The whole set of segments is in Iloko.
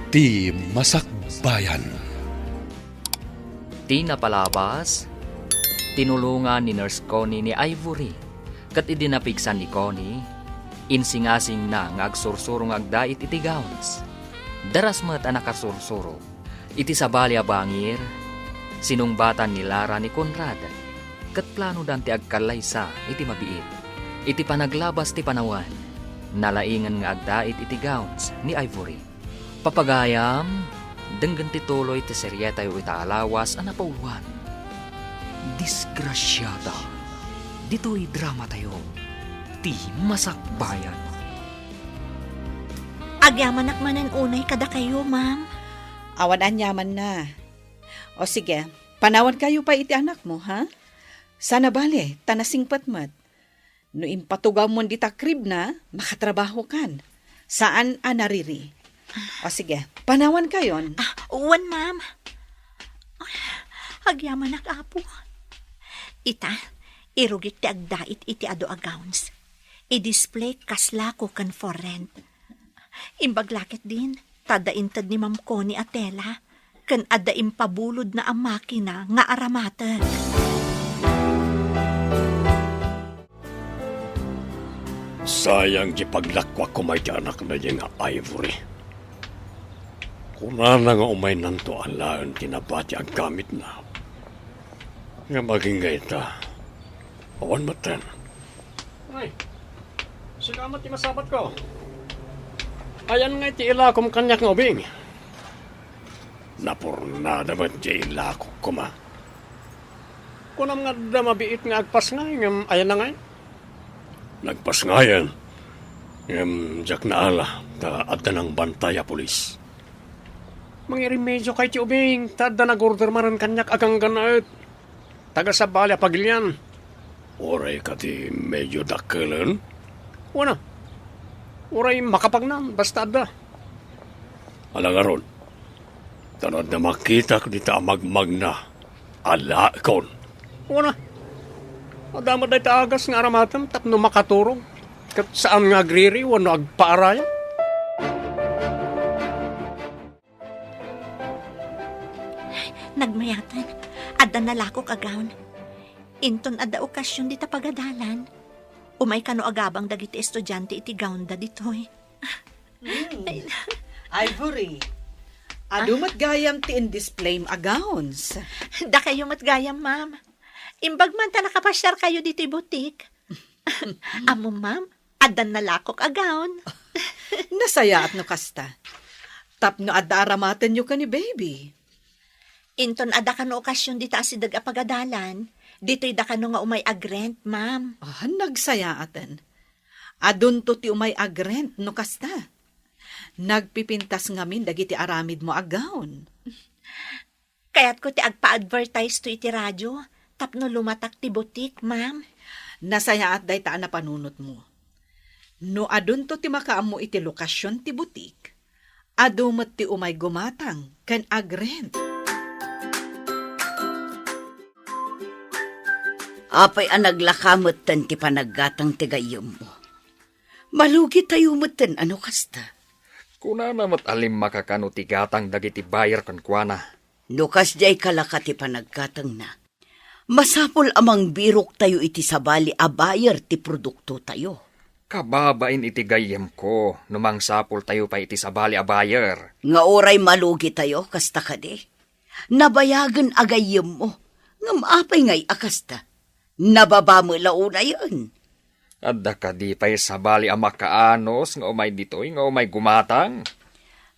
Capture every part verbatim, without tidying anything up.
Ti Masakbayan. Ti napalabas, tinulongan ni Nurse Connie ni Ivory, ket idi napigsan ni Connie, insingasingna nga agsursuro nga agdait iti gowns. Daras met a nakasursuro. Iti sabali a bangir, sinungbatan ni Lara ni Conrad, ket planodan ti agkallaysa iti mabiit. Iti panaglabas ti panawen, nalaingen nga agdait iti gowns ni Ivory. Papagayam, denggen ti tuloy ti serietayo ita a lawas a napauluan. Disgrasiada. Ditoy dramatayo, Ti Masakbayan. Agyamanak manen unay kadakayo, ma'am. Awan aniamanna. O sige, panawankayo pay iti anakmo, ha? Sana bale, ta nasingpet met. No impatugawmon dita crib na, makatrabahokan. Saan a nariri. O sige, panawankayon. Ah, wen, ma'am. Agyamanak, Apo. Ita, irugik ti agdait iti adu a gowns. I-display kas lako ken for rent. Imbag la ketdin, ta adda inted ni Ma'am Connie a tela, ken adda impabulodna a makina nga aramatek. Sayang ti paglakuak koma iti anakna diay nga Ivory. Kunana nga umaynanto alaen ti nabati a gamitna. Ngem agingga ita, awan metten. Ay, sika met ti masabatko. Ayan ngay ti ilakom kaniak nga ubing? Napurnada met ti ilakok koma. Kunam nga adda mabiit nga agpasngay, ngem ayanna ngay? Nagpasngayen, ngem diak naala ta adda nangbantay a pulis. Mangirimedioka iti ubing, ta adda nag-order manen kaniak a ganggannaet. Taga sabali a pagilian. Uray kadi medio dakkelen? Wen a. Uray makapagnan, basta adda. Ala ngarud, ta no adda makitak dita a magmagna, alaekon. Wen a. Adda met dayta agas nga aramatem tapno makaturog, ket saan nga agriri wenno agpaarayo. Nagmayaten, adda nalakok a gown. Inton adda okasion dita pagadalan, umay kano agabang dagiti estudiante iti gownda ditoy. Hmm. Ay, Ivory, adu met gayam ti indisplayem a gowns. Dakayo met gayam, ma'am. Imbag man ta nakapasiarkayo ditoy butik. Ammom, ma'am, addan nalakok a gown. Nasayaat no kasta. Tapno adda aramatenyo ken ni baby. Inton adda kano okasion dita asideg a pagadalan, ditoy da kano nga umay agrent, ma'am. Ah, nagsayaaten. Adunto ti umay agrent no kasta. Nagpipintas ngamin dagiti aramidmo a gown. Kayatko ti agpa-advertise to iti radio tapno lumatak ti butik, ma'am. Nasayaat dayta a napanunotmo. No adunto ti makaammo iti lokasion ti butik, adu met ti umay gumatang ken agrent. Apay a naglaka metten ti panaggatang ti gayyemmo? Malugitayo metten a no kasta. Kunana met a limmaka kano ti gatang dagiti buyer kenkuana. No kasdiay kalaka ti panaggatangna, masapul a mangbiroktayo iti sabali a buyer ti produktotayo. Kababain iti gayyemko no mangsapultayo pay iti sabali a buyer. Nga uray malugitayo, kasta kadi? Nabayagen a gayyemmo, ngem apay ngay a kasta? Nababa met la unayen. Adda kadi pay sabali a makaanus nga umay ditoy nga umay gumatang?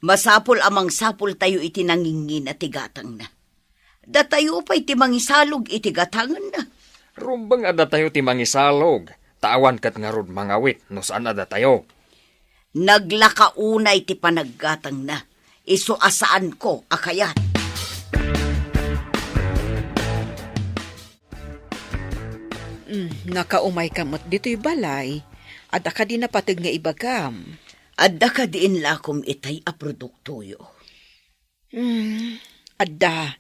Masapul a mangsapultayo iti nangingina ti gatangna. Datayo pay ti mangisalog iti gatangenna. Rumbeng a datayo ti mangisalog, ta awan ket ngarud mangawit no saan a datayo. Naglaka unay ti panaggatangna, isu a saanko a kayat. Mm, nakaumayka met ditoy balay. Adda kadi napateg nga ibagam? Adda kadi inlakom itay a produktoyo? Mm, adda.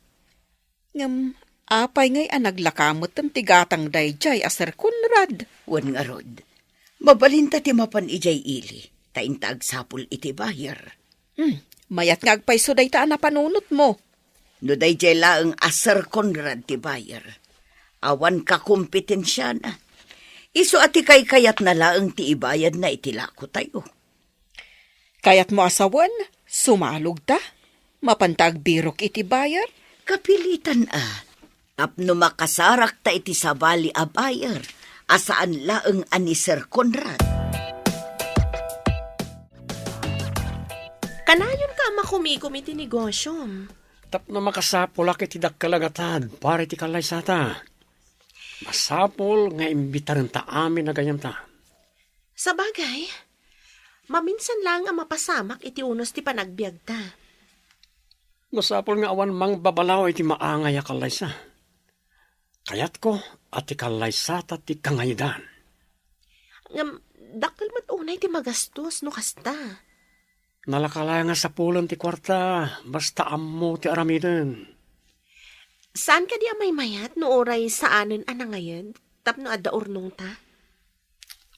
Ngem apay ngay a naglaka metten ti gatang daydiay a Sir Conrad? Wen ngarud, mabalinta ti mapan idiay ili, ta inta agsapul iti buyer. Hmm, mayat nga agpayso dayta a napanunotmo. No daydiay laeng a Sir Conrad ti buyer, awan kakompetensiana. Isu a ti kaykayatna laeng ti ibayadna iti lakotayo. Kayatmo a sawen, sumalogta? Mapanta agbirok iti buyer? Kapilitan a. Tapno makasarakta iti sabali a buyer a saan laeng a ni Sir Conrad. Kanayonka a makumikom iti negosyom. Tapno makasapulak iti dakkel a gatad para iti kallaysata. Masapul nga imbitarenta amin a gayyemta. Sabagay, maminsan laeng a mapasamak iti unos ti panagbiagta. Masapul nga awan mangbabalaw iti maangay a kallaysa. Kayatko a ti kallaysata ti kangayedan. Ngem, dakkel met unay ti magastos no kasta. Nalaka laeng a sapulen ti kuarta, basta ammo ti aramiden. Saan kadi a maymayat no uray saanen a nangayed tapno adda urnongta?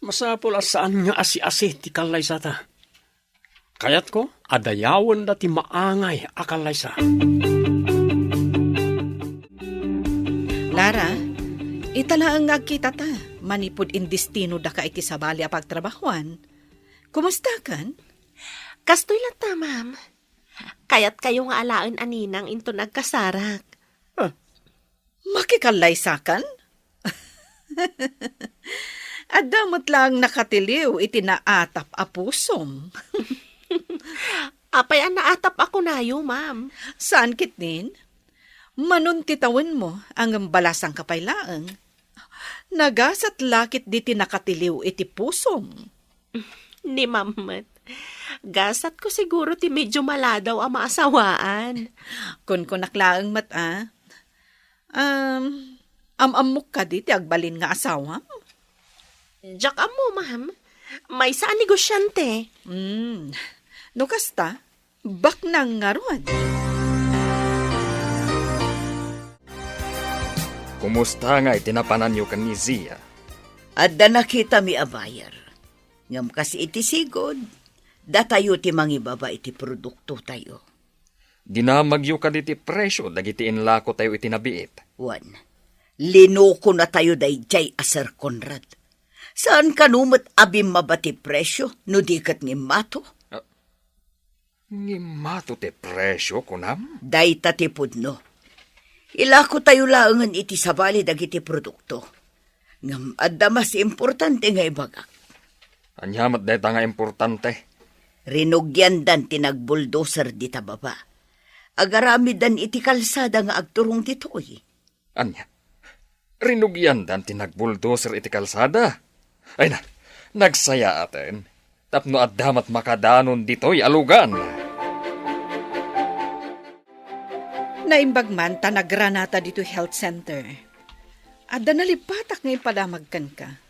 Masapul a saan nga asi-asi ti kallaysata. Kayatko a dayawenda ti maangay a kallaysa. Lara, ita laeng nga agkitata manipud indestinodaka iti sabali a pagtrabahoan. Kumustakan? Kastoy latta, ma'am. Kayatkayo nga alaen a ninang inton agkasarak. Ah, makikallaysakan? Adda met laeng nakatiliw iti naatap a pusom. Apay a naatap a kunayo, ma'am? Saan ketdin? Manon ti tawenmo, ngem balasangka pay laeng. Nagasat la ketdi ti nakatiliw iti pusom. Ni ma'am met. Gasatko siguro ti medyo maladaw a maasawaan. Kunkunak laeng met, a. Um, am-ammok kadi ti agbalin nga asawam? Diak ammo, ma'am. Maysa a negosyante. Hmm. No kasta, baknang ngarud. Kumusta nga iti napananyo ken ni Zia? Adda nakitami a buyer. Ngem kas iti sigud, datayo ti mangibaba iti produktotayo. Dinamagyo kadi ti presio dagiti inlakotayo iti nabiit? Wen, linukonatayo daydiay a Sir Conrad. Saan kano met a bimmaba ti presio no di ket ngimmato? Ah, ngimmato ti presio, kunam? Dayta ti pudno. Ilakotayo laengen iti sabali dagiti produkto. Ngem adda mas importante nga ibagak. Ania met dayta nga importante? Rinugiandan ti nagbulldozer dita baba. Agaramidan iti kalsada nga agturong ditoy. Ania? Rinugiandan ti nagbulldozer iti kalsada? Ay na, nagsayaaten. Tapno adda met makadanon ditoy a lugan. Naimbag man ta nagranata ditoy health center. Adda nalippatak nga impadamag kenka.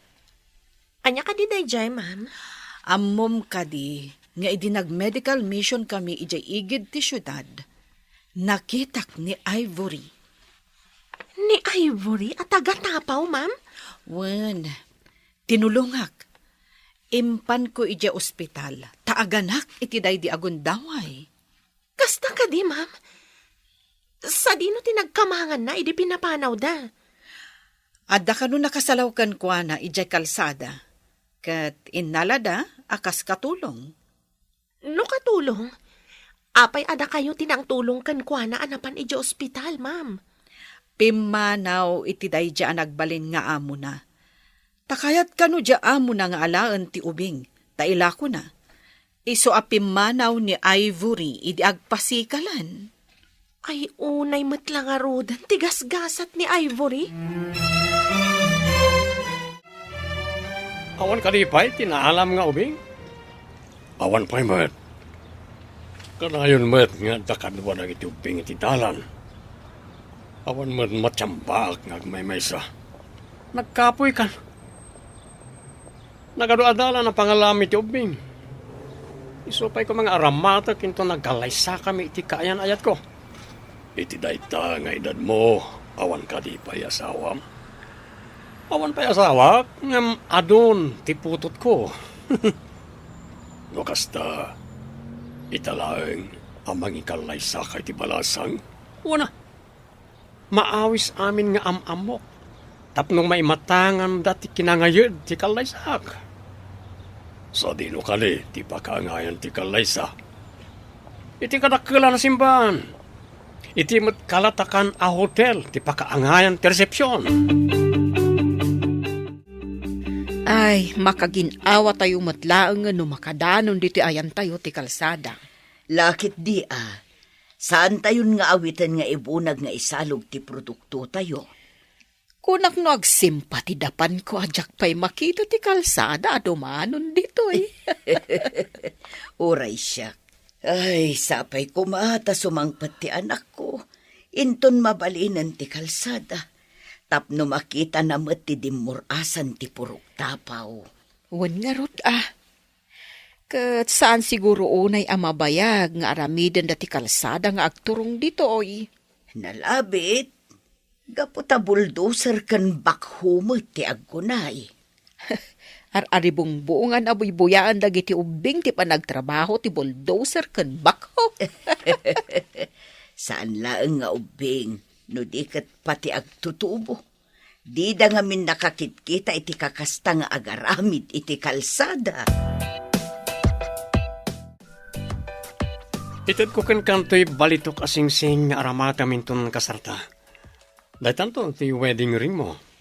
Ania kadi daydiay, ma'am? Ammom kadi nga idi nag-medical mission kami idiay igid ti siudad, nakitak ni Ivory. Ni Ivory a taga Tapaw, ma'am? Wen, tinulongak. Impanko idiay ospital, ta aganak iti daydi a gundaway. Kasta kadi, ma'am? Sadino ti nagkamanganna idi pinapanawda? Adda kano nakasalaw kenkuana idiay kalsada, ket innalada a kas katulong. No katulong, apay a dakayo ti nangtulong kenkuana a napan idiay ospital, ma'am? Pimmanaw iti daydi a nagbalin nga amona. Ta kayat kano diay amona nga alaen ti ubing, ta ilakona. Isu a pimmanaw ni Ivory idi agpasikalan. Ay, unay met la ngaruden ti gasgasat ni Ivory. Awan kadi pay ti naalam nga ubing? Awan pay met. Kanayon met nga adda kadua dagiti ubbing iti dalan. Awan met matiambaak nga agmaymaysa. Nagkapuy kan. Nagadu a dalan a pangalami ti ubbing. Isu pay koma nga aramatek inton nagkallaysakami iti kaayan-ayatko. Iti dayta nga edadmo, awan kadi pay asawam? Awan pay asawak, ngem adun ti putotko. No kasta, Ita laeng a mangikallaysaka iti balasang? Wen a, maawis amin nga am-ammok tapno maimatanganda ti kinangayed ti kallaysaak. Sadino kadi ti pakaangayan ti kallaysa? Iti kadakkelan a simbaan. Iti met kalatakan a hotel ti pakaangayan ti resepsion. Ay, makagin-awatayo met laeng no makadanon ditoy ayantayo ti kalsada. Lakit di a, saantayon nga awiten nga ibunag nga isalog ti produktotayo. Kunak no agsimpa ti dapanko a diak pay makita ti kalsada a dumanon ditoy. Uray siak. Ay, sapay koma ta sumangpet ti anakko. Inton mabalinen ti kalsada, tapno makitana met ti dimmur-asan ti purok tapaw. Wen ngarud a. Ket saan siguro unay a mabayag nga aramidenda ti kalsada nga agturong ditoy. Nalabit, gapu ta bulldozer ken backhoe met ti agkunay. Ar-aribungbungan a buybuyaen dagiti ubbing ti panagtrabaho ti bulldozer ken backhoe. Saan laeng nga ubbing, no di ket pati agtutubo. Dida ngamin nakakitkita iti kakasta nga agaramid iti kalsada. Itedko kenkantoy balitok a singsing nga aramatem inton kasarta. Daytanto ti wedding ringmo.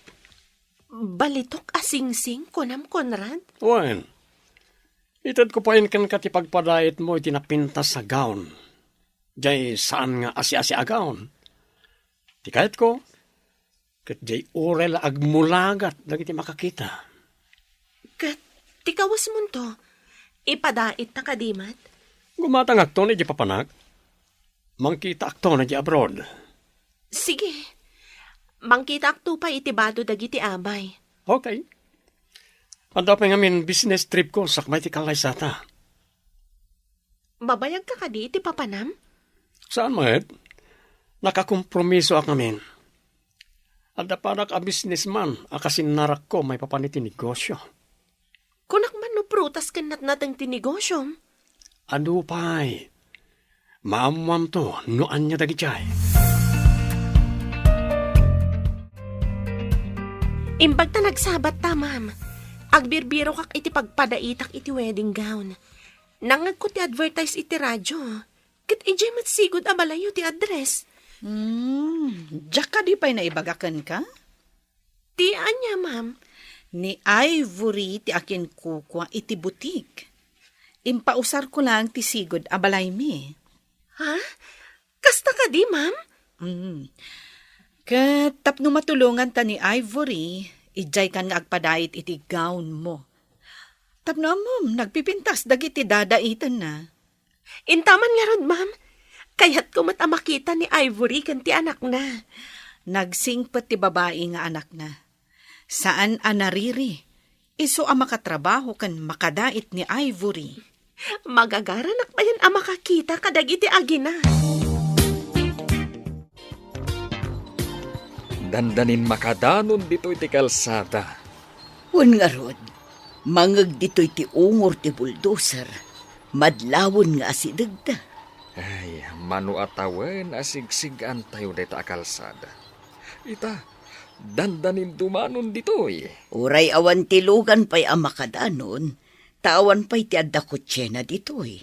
Balitok a singsing, kunam, Conrad? Wen, itedko pay kenka ti pagpadaitmo iti napintas a gown. Jay saan nga asi-asi a gown. Ti kayatko, ket jay uray la agmulagat dagiti makakita. Ket ti kawesmonto, ipadaitta kadi met? Gumatangakton idiay papanak. Mangkitaakton idiay abroad. Sige. Mangkitaakto pay iti bado dagiti amay. Okay. Adda pay ngamin business tripko sakbay ti kallaysata. Mabayagka kadi iti papanam? Saan met? Nakakompromisoak ngamin. Adda padak a businessman a kasinnarakko maipapan iti negosio. Kunak man no prutas ken natnateng ti negosyom? Adu pay. Maammoamto no ania dagitiay. Imbag ta nagsabatta, ma'am. Agbirbirokak iti pagpadaitak iti wedding gown. Nangngegko ti advertise iti radio. Ket idiay met sigud a balayyo ti address. Hmm, diak kadi pay naibaga kenka? Ti ania, ma'am? Ni Ivory ti akinkukua iti butik. Impausarko laeng ti sigud a balaymi. Ha? Kasta kadi, ma'am? Hmm. Ket tapno matulonganta ni Ivory, idiaykan nga agpadait iti gownmo. Tapno ammom, nagpipintas dagiti dadaitenna. Intaman ngarud, ma'am. Kayatko met a makita ni Ivory ken ti anakna. Nagsingpet ti babai nga anakna. Saan a nariri. Isu a makatrabaho ken makadait ni Ivory. Magagaranak payen a makakita kadagiti agina. Dandanin makadanon ditoy ti kalsada. Wen ngarud, mangngeg ditoy ti ungor ti bulldozer, madlawen nga asidegda. Ay, mano a tawen a sigsig-antayo dayta a kalsada. Ita, dandanin dumanon ditoy. Uray awan ti lugan pay a makadanon, ta awan pay ti adda kotsena ditoy.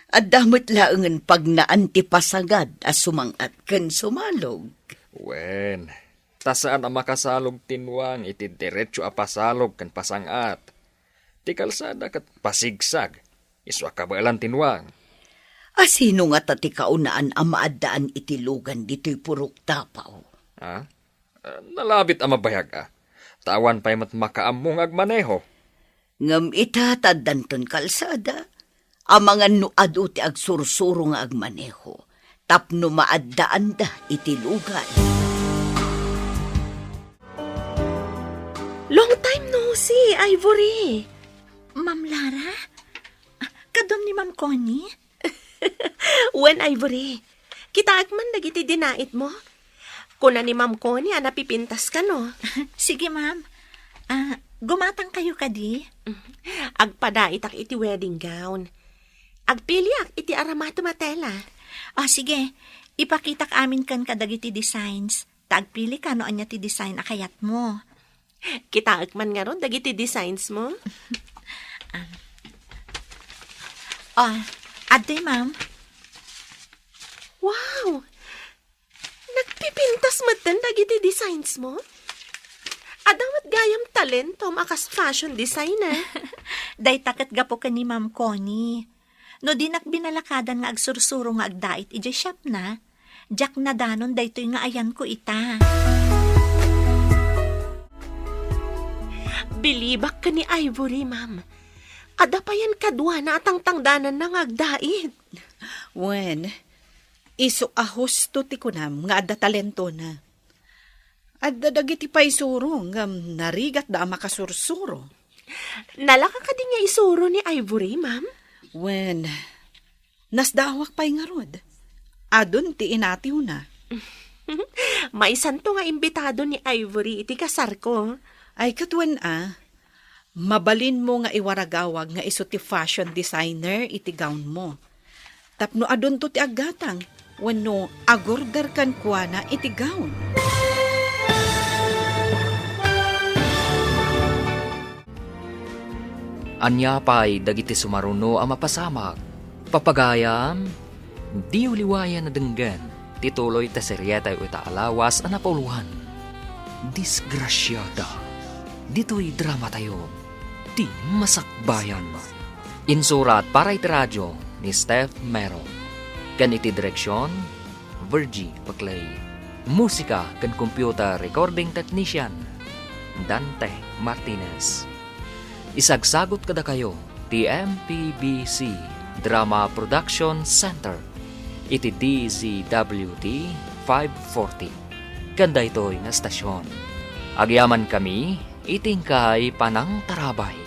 Adda met laengen pagnaan ti pasangad a sumang-at ken sumalog. Wen, ta saan a makasalog ti nuang iti diretso a pasalog ken pasang-at. Ti kalsada ket pasigsag, isu a kabaelan ti nuang. A sino ngata ti kaunaan a maaddaan iti lugan ditoy purok tapaw? Ha? Ah, nalabit a mabayag a. Ta awan pay met makaammo nga agmaneho. Ngem ita ta addanton kalsada, amangan no adu ti agsursuro nga agmaneho, tapno maaddaanda iti lugan. Long time no see, Ivory. Ma'am Lara? Ah, kaduam ni Ma'am Connie? Wen, Ivory. Kitaek man dagiti dinaitmo. Kuna ni Ma'am Connie a napipintas kano. Sige, ma'am. Ah, gumatang kayo kadi? Agpadaitak iti wedding gown. Agpiliak iti aramatom a tela. O, sige. Ipakitak amin kenka dagiti designs. Ta agpilika no ania ti design a kayatmo. Kitaek man ngarud dagiti designs mo. Ah. O, adtoy, ma'am. Wow! Nagpipintas metten dagiti designs mo? Adda met gayam talentom a kas fashion designer. Dayta ket gapu ken ni Ma'am Connie. No dinak binalakadan nga agsursuro nga agdait idiay shopna, diak nadanon daytoy nga ayanko ita. Bilibak ken ni Ivory, ma'am. Adda payen kaduana a tangtangdananna nga agdait. Wen, isu a husto ti kunam nga adda talentona. Adda dagiti paisuro ngem narigatda a makasursuro. Nalaka kadi nga isuro ni Ivory, ma'am? Wen, nasdaawak pay ngarud. Adun ti inatiwna. Maysanto nga imbitado ni Ivory iti kasarko. Ay, ket wen a, mabalinmo nga iwaragawag nga isu ti fashion designer iti gownmo. Tapno adunto ti aggatang wenno agorder kenkuana iti gown. Ania pay dagiti sumaruno a mapasamak? Papagayam, diyo liwayan a denggen ti tuloy ta serietayo ita a lawas a napauloan. Disgrasiada. Ditoy dramatayo, Ti Masakbayan. Insurat para iti radio ni Steph Mero. Ken iti direksion, Virgie Paclay. Musika ken computer recording technician, Dante Martinez. Isagsagut kadakayo ti M P B C Drama Production Center iti D Z W T five forty. Ken daytoy nga estasion, agyamankami iti inkay panangtarabay.